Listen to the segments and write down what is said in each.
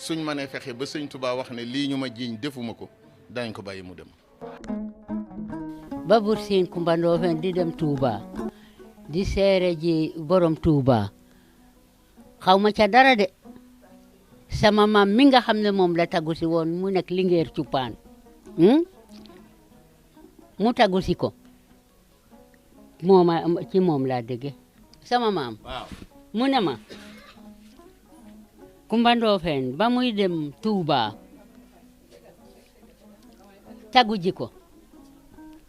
suñ mënee fexe ba sëñ Touba wax ne lii ñu ma jiiñ defuma ko danañ ko bàyyi mu dem. ba Bour Sine Coumba Ndoffène di dem Touba di seere ji borom Touba xaw ma ca dara de sama maam mi nga xam ne moom la taggu si woon mu nekk Linguère Cuppaan mu taggu si ko ci moom laa dégge sama maam mu ne ma Coumba Ndoffène ba muy dem Touba taggu ji ko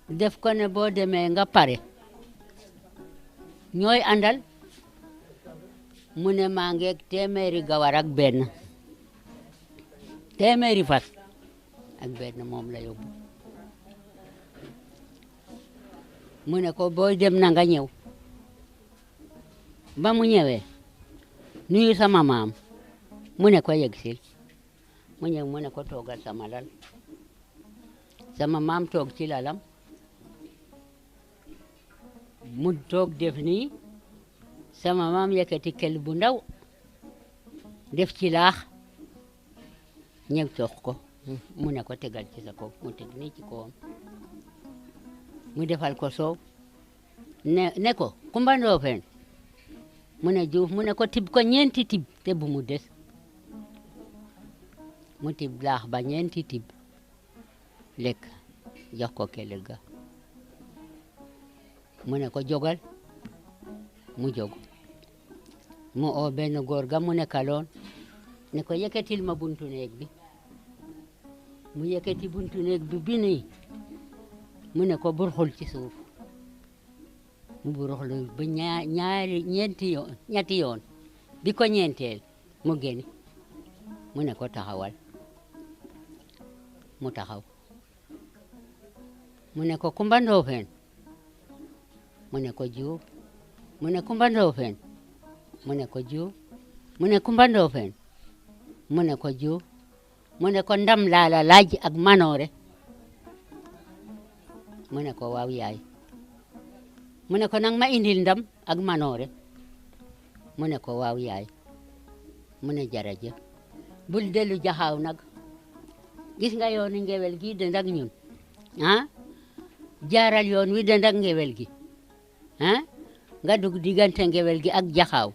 def ko ne boo demee nga pare ñooy àndal mu ne maa ngeeg téeméeri gawar ak benn téeméeri fas ak benn moom la yóbbu mu ne ko booy dem na nga ñëw ba mu ñëwee nuyu sama maam mu ne ko yegsil mu ñëw mu ne ko toogal sama lal sama maam toog ci lalam mu toog def nii sama maam yëkkati kel bu ndaw def ci laax ñëw toog ko mu ne ko tegal ci sa kaw mu teg nii ci kawam mu defal ko soow ne ko Coumba Ndoffène mu ne Diouf mu ne ko tib ko ñeenti tib te bu mu des mu tib laax ba ñeenti tib lekk jox ko kele ga mu ne ko jogal mu jog mu oo benn góor ga mu nekkaloon ne ko yëkkatil ma buntu néeg bi mu yëkkati buntu néeg bi nii mu ne ko burxul ci suuf mu burxul ba ñetti yoon bi ko ñeenteel mu génn mu ne ko taxawal mu taxaw mu ne ko Coumba Ndoffène mu ne ko Diouf mu ne Coumba Ndoffène mu ne ko Diouf mu ne Coumba Ndoffène mu ne ko Diouf mu ne ko ndam laa la laaj ak manoore mu ne ko waaw yaay mu ne ko nang ma indil ndam ak manoore mu ne ko waaw yaay mu ne jërëjëf bul dellu jaxaaw nag gis nga yoonu ngewel gi dend ak ñun jaaral yoon wi dend ak ngewel gi nga dugg diggante ngewel gi ak jaxaaw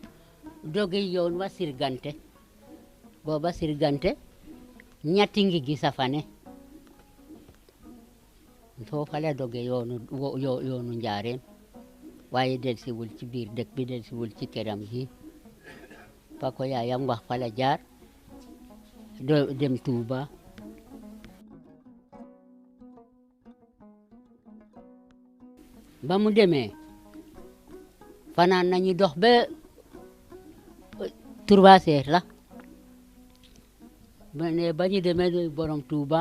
doge yoon wa sirgante booba sirgante ñatti ngi gi safane foofa la doge yoonu njaareem waaye delsiwul ci biir dëkk bi delsiwul ci këram gi fa ko yaayam wax fa la jaar dem Touba ba mu demee fanaan nañu dox ba 3 heures la ba ñu demee borom Touba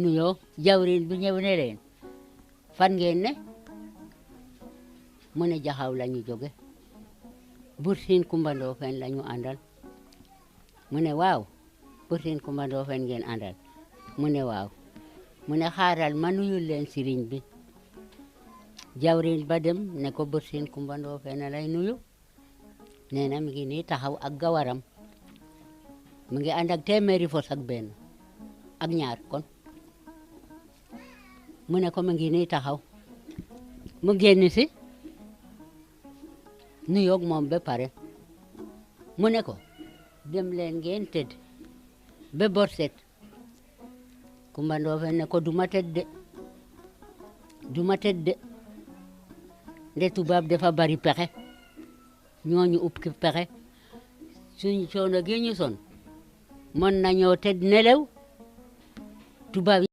nuyoo jawrin bi ñëw ne leen fan ngeen ne mu ne jaxaw la ñu jóge Bour Sine Coumba Ndoffène la ñu àndal mu ne waaw Bour Sine Coumba Ndoffène ngeen àndal mu ne waaw mu ne xaaral ma nuyul leen sëriñ bi jawrin ba dem ne ko Bour Sine Coumba Ndoffène lay nuyu nee na mi ngi nii taxaw ak gawaram mu ngi ànd ak téeméeri fos ak benn ak ñaar kon mu ne ko mu ngi nii taxaw mu génn si nuyoog moom ba pare mu ne ko dem leen ngeen tëdd ba bor set Coumba Ndoffène ne ko duma tëdd de nde tubaab dafa bari pexe ñooñu upp ki pexe suñu coono gi ñu son mën nañoo tëdd nelew tubaab